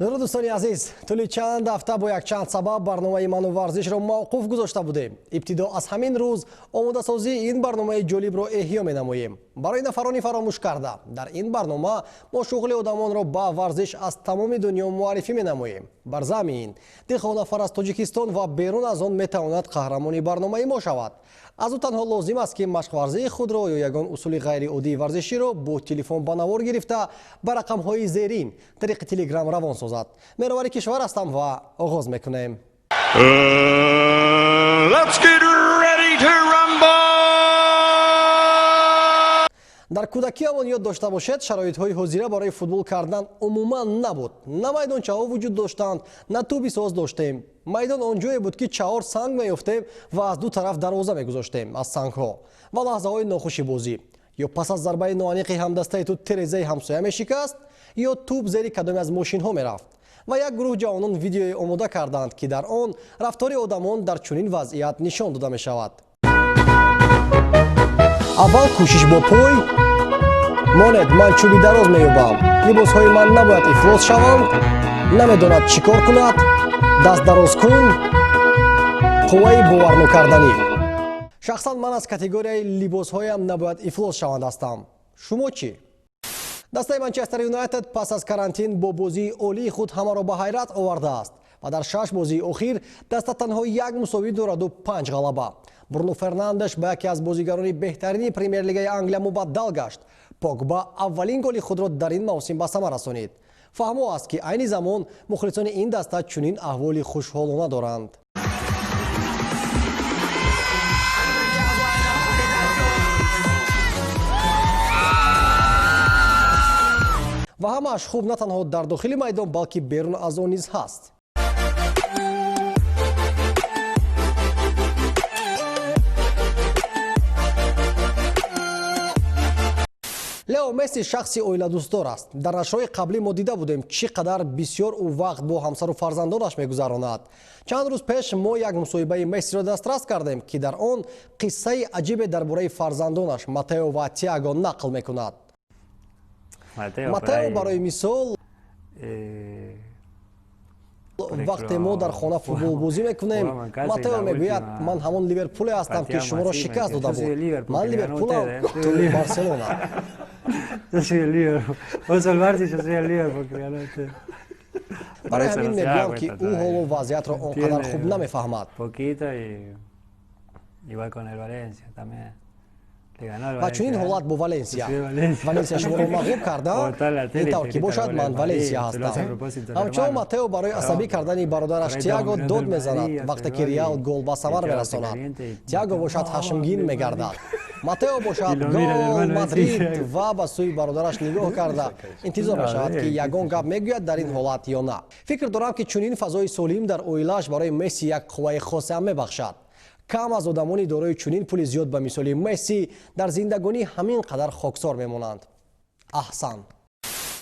Дуруд, дӯстони азиз. Тӯли чанд ҳафта бо якчанд сабаб барномаи ману варзишро мавқуф гузошта будем. Ибтидо аз ҳамин рӯз омодасозии ин барномаи ҷолибро эҳё менамоем. Барои нафарони фаромӯш карда, дар ин барнома мо шуғли одамонро ба варзиш аз тамоми дунё муаррифӣ менамоем. Бар замми ин, дилхоҳ нафар аз Тоҷикистон ва берун аз он метавонад қаҳрамони барномаи мо шавад. Аз ӯ танҳо лозим аст, ки машқварзии худро ё ягон усули ғайриоддии варзиширо бо телефон ба навор гирифта, ба рақамҳои зерин тариқи Телеграм равон созад. Меровари кишвар ҳастам ва оғоз мекунем. Let's get ready to rumble! Дар кӯдакиамон ёд дошта бошед, шароитҳои ҳозира барои футбол кардан умуман набуд. На майдончаҳо вуҷуд доштанд, на тӯби соз доштем. Майдон он ҷое буд, ки чаҳор санг меёфтем ва аз ду тараф дарвоза мегузоштем аз сангҳо. Ва лаҳзаҳои нохуши бозӣ: ё пас аз зарбаи ноаниқи ҳамдастаи ту терезаи ҳамсоя мешикаст, ё тӯб зери кадоме аз мошинҳо мерафт. Ва як гурӯҳ ҷавонон видеое омода карданд, ки дар он рафтори одамон дар чунин вазъият нишон дода мешавад. Аввал кӯшиш бо пой. Монед, ман чӯби дароз меёбам. Либосҳои ман набояд ифлос шаванд. Намедонад, чӣ кор кунад. Даст дароз кун. Қувваи боварнокарданӣ. Шахсан ман аз категорияи либосҳоям набояд ифлос шаванд ҳастам. Шумо чӣ? Дастаи Манчестер Юнайтед пас аз карантин бо бозии олии худ ҳамаро ба ҳайрат овардааст ва дар шаш бозии охир даста танҳо як мусовӣ дораду панҷ ғалаба. Бруно Фернандеш ба яке аз бозигарони беҳтарини Премер-лигаи Англия мубаддал гашт. Погба аввалин голи худро дар ин мавсим ба самар расонид. Фаҳмо аст, ки айни замон мухлисони ин даста чунин аҳволи хушҳолона доранд. Ва ҳамааш хуб на танҳо дар дохили майдон, балки берун аз он низ ҳаст. Лео Месси шахси оиладӯстдор аст. Дар нашрҳои қаблӣ мо дида будем, чӣ қадар бисёр ӯ вақт бо ҳамсару фарзандонаш мегузаронад. Чанд рӯз пеш мо як мусоҳибаи Мессиро дастрас кардем, ки дар он қиссаи аҷибе дар бораи фарзандонаш Матео ва Тиаго нақл мекунад. Матео барои мисол, вақте мо дар хона футболбозӣ мекунем, Матео мегӯяд: «Ман ҳамон Ливерпуле ҳастам, ки шуморо шикаст дода буд. Ман Ливерпулам, ту Барселона». Yo soy el Liverpool. Vos sos el Barça y yo soy el Liverpool, que ganó usted. Барои ҳамин мегӯям, ки ӯ ҳоло вазъиятро он қадар хуб намефаҳмад. Poquito y igual con el Valencia también. Le ganó al Ва чунин Valencia. ҳолат бо Валенсия. Yo soy Valencia. Валенсия шуморо мағлуб карда, ин тавр ки бошад, ман Валенсия ҳастам. Ҳамчунон Матео барои асабӣ кардани бародараш Тиаго дод мезанад, вақте ки Реал гол ба самар мерасонад. Тиаго бошад, ҳашмгин мегардад. Матео бошад: «Гол, Мадрид!» ва ба сӯи бародараш нигоҳ карда интизор мешавад, ки ягон гап мегӯяд дар ин ҳолат ё на. Фикр дорам, ки чунин фазои солим дар оилааш барои Месси як қувваи хосеам мебахшад. Кам аз одамони дорои чунин пули зиёд, ба мисоли Месси, дар зиндагонӣ ҳамин қадар хоксор мемонанд. Аҳсан.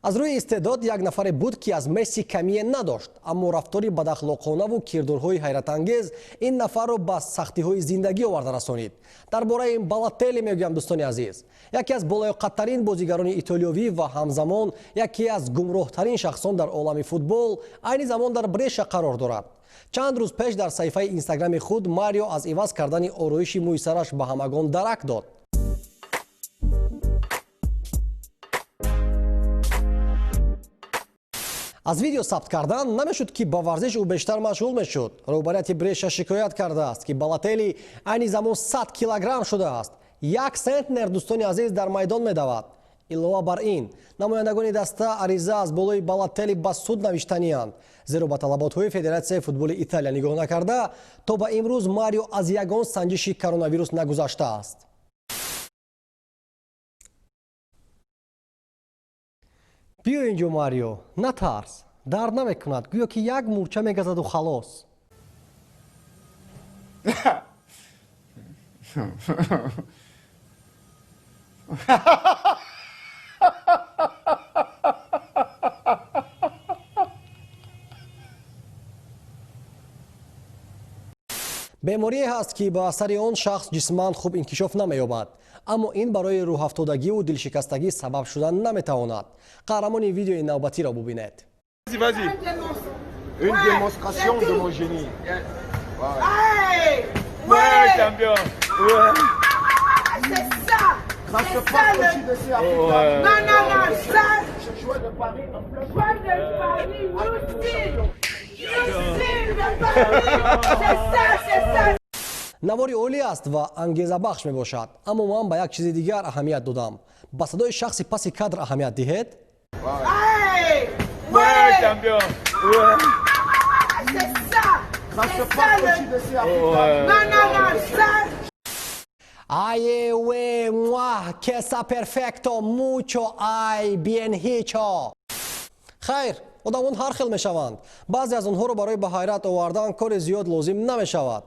Аз рӯи истеъдод як нафаре буд, ки аз Месси камие надошт, аммо рафтори бадахлоқонаву кирдорҳои ҳайратангез ин нафарро ба сахтиҳои зиндагӣ оварда расонид. Дар бораи Балотелли мегӯям, дӯстони азиз. Яке аз болаёқаттарин бозигарони итолиёвӣ ва ҳамзамон яке аз гумроҳтарин шахсон дар олами футбол айни замон дар Бреша қарор дорад. Чанд рӯз пеш дар саҳифаи Инстаграми худ Марио аз иваз кардани ороиши мӯи сараш ба ҳамагон дарак дод. Аз видео сабт кардан намешуд, ки ба варзиш ӯ бештар машғул мешуд. Роҳбарияти Бреша шикоят кардааст, ки Балотелли айни замон 100 килограмм шудааст. Як сентнер, дӯстони азиз, дар майдон медавад. Илова бар ин, намояндагони даста ариза аз болои Балотелли ба суд навиштанианд, зеро ба талаботҳои Федератсияи футболи Италия нигоҳ накарда, то ба имрӯз Марио аз ягон санҷиши коронавирус нагузаштааст. Биё инҷо, Марио, натарс, дард намекунад, гӯё ки як мӯрча мегазаду халос. Беморие ҳаст, ки ба асари он шахс ҷисман хуб инкишоф намеёбад, аммо ин барои рӯҳафтодагиву дилшикастагӣ сабаб шудан наметавонад. Қаҳрамони видеои навбатиро бубинед. Vas-y, vas-y. Une démonstration de mon génie. Ouais, Ouais, champion. Ouais. C'est ça. Ça se passe aussi de ces Africains. Ouais. Non, non, non, ça. Joueur de Paris en plein. Joueur de Paris, Lucille. Lucille de Paris. C'est ça, c'est ça. Навори олӣ аст ва ангезабахш мебошад, аммо ман ба як чизи дигар аҳамият додам. Ба садои шахси паси кадр аҳамият диҳед. Ouais, Ouais, champion. Ouais. C'est ça. Ça se C'est ça passe le. aussi de ces Africains. Non, non, non, ça. Aye, we, moi, que sa perfecto, mucho, ay, bien hecho. Хайр, одамон ҳар хел мешаванд. Баъзе аз онҳоро барои ба ҳайрат овардан кори зиёд лозим намешавад.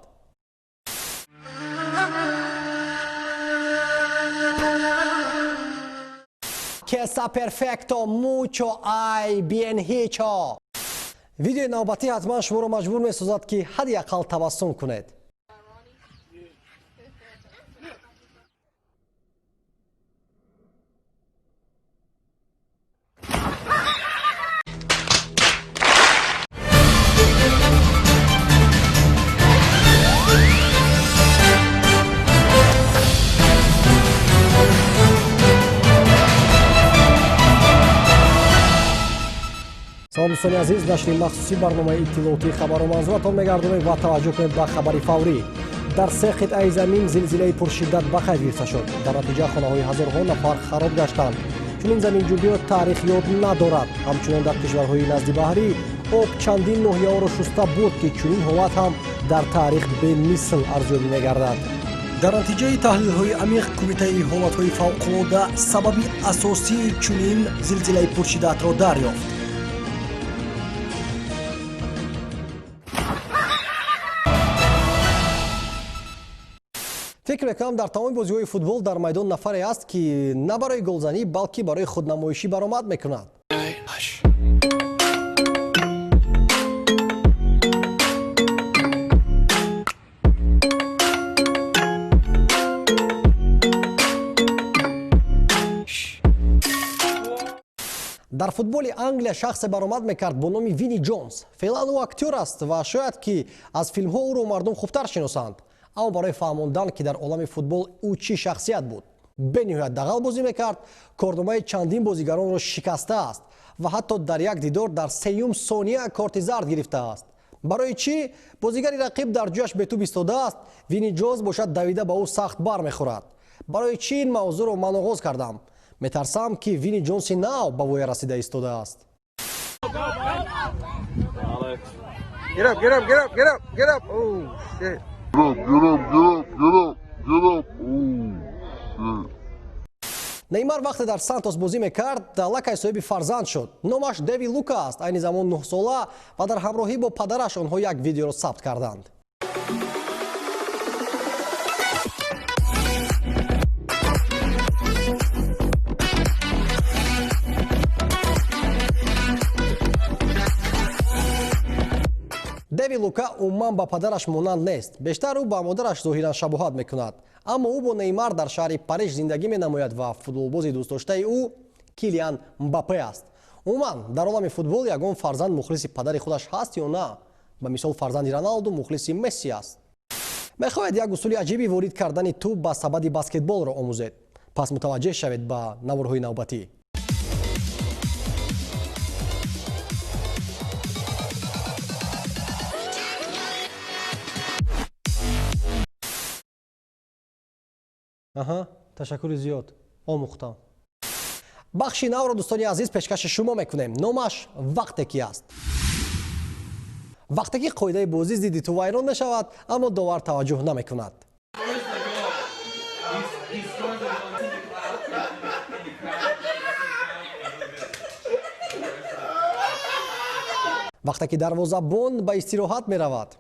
Que sa perfecto, mucho, ay, bien hecho. Видеои навбатӣ ҳатман шуморо маҷбур месозад, ки ҳадди ақал табассум кунед. Салом, дӯстони азиз, нашри махсуси барномаи иттилоотии хабарро манзуратон мегардонем ва таваҷҷӯҳ кунед ба хабари фаврӣ. Дар се қитъаи замин зилзилаи пуршиддат ба қайд гирифта шуд. Дар натиҷа хонаҳои ҳазорҳо нафар хароб гаштанд. Чунин заминҷунбиро таърих ёд надорад. Ҳамчунон дар кишварҳои наздибаҳрӣ об чандин ноҳияҳоро шуста бурд, ки чунин ҳолат ҳам дар таърих бемисл арзёбӣ мегардад. Дар натиҷаи таҳлилҳои амиқ Кумитаи ҳолатҳои фавқулода сабаби асосии чунин зилзилаи пуршиддатро дарёфт. Фикр мекунам, дар тамоми бозиҳои футбол дар майдон нафаре аст, ки на барои голзанӣ, балки барои худнамоишӣ баромад мекунад. Дар футболи Англия шахсе баромад мекард бо номи Винни Ҷонс. Феълан ӯ актёр аст ва шояд ки аз филмҳо ӯро мардум хубтар шиносанд. Аммо барои фаҳмондан, ки дар олами футбол ӯ чӣ шахсият буд, бениҳоят дағал бозӣ мекард, корномаи чандин бозигаронро шикастааст ва ҳатто дар як дидор дар сеюм сония корти зард гирифтааст. Барои чӣ? Бозигари рақиб дар ҷояш бетӯб истодааст, Винни Ҷонс бошад, давида ба ӯ сахт бармехӯрад. Барои чӣ ин мавзӯъро ман оғоз кардам? Метарсам, ки Винни Ҷонси нав ба воя расида истодааст. Get up, get up, get up, get up, get up. Oh, shit. Get up, get up, get up, get up, get up. Oh, shit. Неймар вақте дар Сантос бозӣ мекард, аллакай соҳиби фарзанд шуд. Номаш Деви Лука аст, айни замон 9-сола, ва дар ҳамроҳӣ бо падараш онҳо як видеоро сабт карданд. Деви Лука умуман ба падараш монанд нест. Бештар ӯ ба модараш зоҳиран шабоҳат мекунад. Аммо ӯ бо Неймар дар шаҳри Париж зиндагӣ менамояд ва футболбози дӯстдоштаи ӯ Килиан Мбаппе аст. Умуман, дар олами футбол ягон фарзанд мухлиси падари худаш ҳаст ё на? Ба мисол, фарзанди Роналду мухлиси Месси аст. Мехоҳед як усули аҷиби ворид кардани тӯб ба сабади баскетболро омӯзед? Пас мутаваҷҷеҳ шавед ба наворҳои навбатӣ. Аҳа, ташаккури зиёд, омӯхтам. Бахши навро, дӯстони азиз, пешкаши шумо мекунем. Номаш «Вақте ки» аст. Вақте ки қоидаи бозӣ зидди ту вайрон мешавад, аммо довар таваҷҷӯҳ намекунад. Вақте ки дарвозабон ба истироҳат меравад.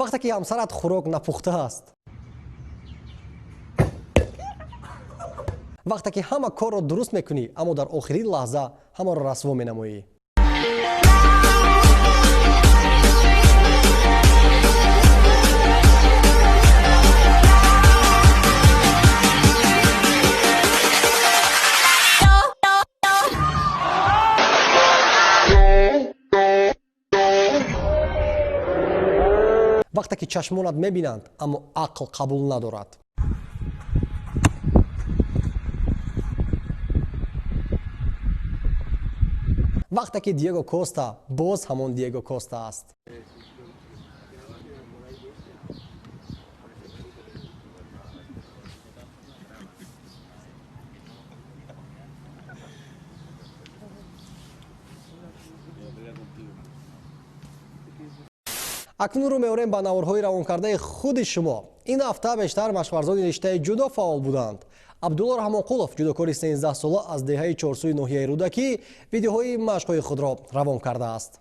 Вақте ки ҳамсарат хӯрок напухтааст. Вақте ки ҳама корро дуруст мекунӣ, аммо дар охирин лаҳза ҳамаро расво менамоӣ. Вақте ки чашмонат мебинанд, аммо ақл қабул надорад. Вақте ки Диего Коста боз ҳамон Диего Коста аст. Акнун рӯ меорем ба наворҳои равонкардаи худи шумо. Ин ҳафта бештар машқварзони риштаи ҷудо фаъол буданд. Абдулло Раҳмонқулов, ҷудокори 13сола аз деҳаи Чорсӯи ноҳияи Рӯдакӣ, видеоҳои машқҳои худро равон кардааст.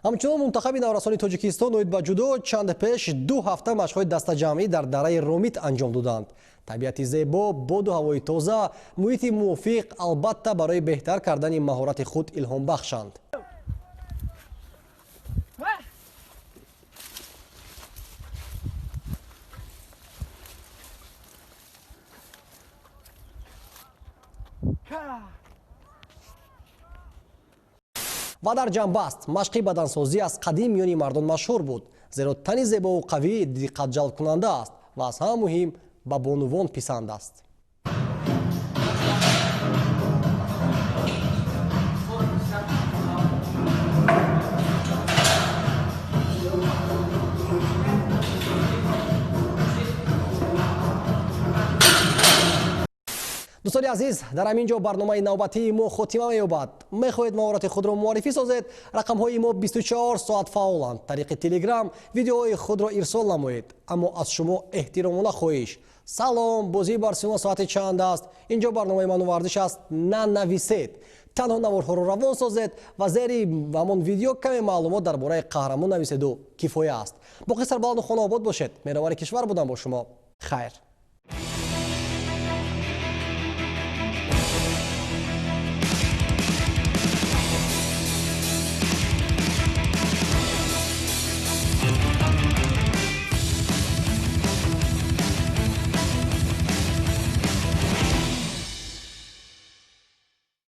Ҳамчунон мунтахаби наврасони Тоҷикистон оид ба ҷудо чанд пеш 2 ҳафта машқҳои дастаҷамъӣ дар дараи Ромит анҷом доданд. Табиати зебо, боду ҳавои тоза, муҳити мувофиқ албатта барои беҳтар кардани маҳорати худ илҳомбахшанд. Ва дар ҷанбаст машқи бадансозӣ аз қадим миёни мардон машҳур буд, зеро тани зебову қавӣ диққатҷалбкунанда аст ва аз ҳама муҳим ба бонувон писанд аст. Дӯстони азиз, дар ҳамин ҷо барномаи навбатии мо хотима меёбад. Мехоҳед маҳорати худро муаррифӣ созед? Рақамҳои мо 24 соат фаъоланд. Тариқи Телеграм видеоҳои худро ирсол намоед. Аммо аз шумо эҳтиромона хоҳиш: салом, бозии Барселона соати чанд аст? Инҷо барномаи ману варзиш аст, нанависед. Танҳо наворҳоро равон созед ва зери ҳамон видео каме маълумот дар бораи қаҳрамон нависеду кифоя аст. Боқӣ сарбаланду хонаобод бошед. Меҳровари кишвар будам бо шумо. Хайр.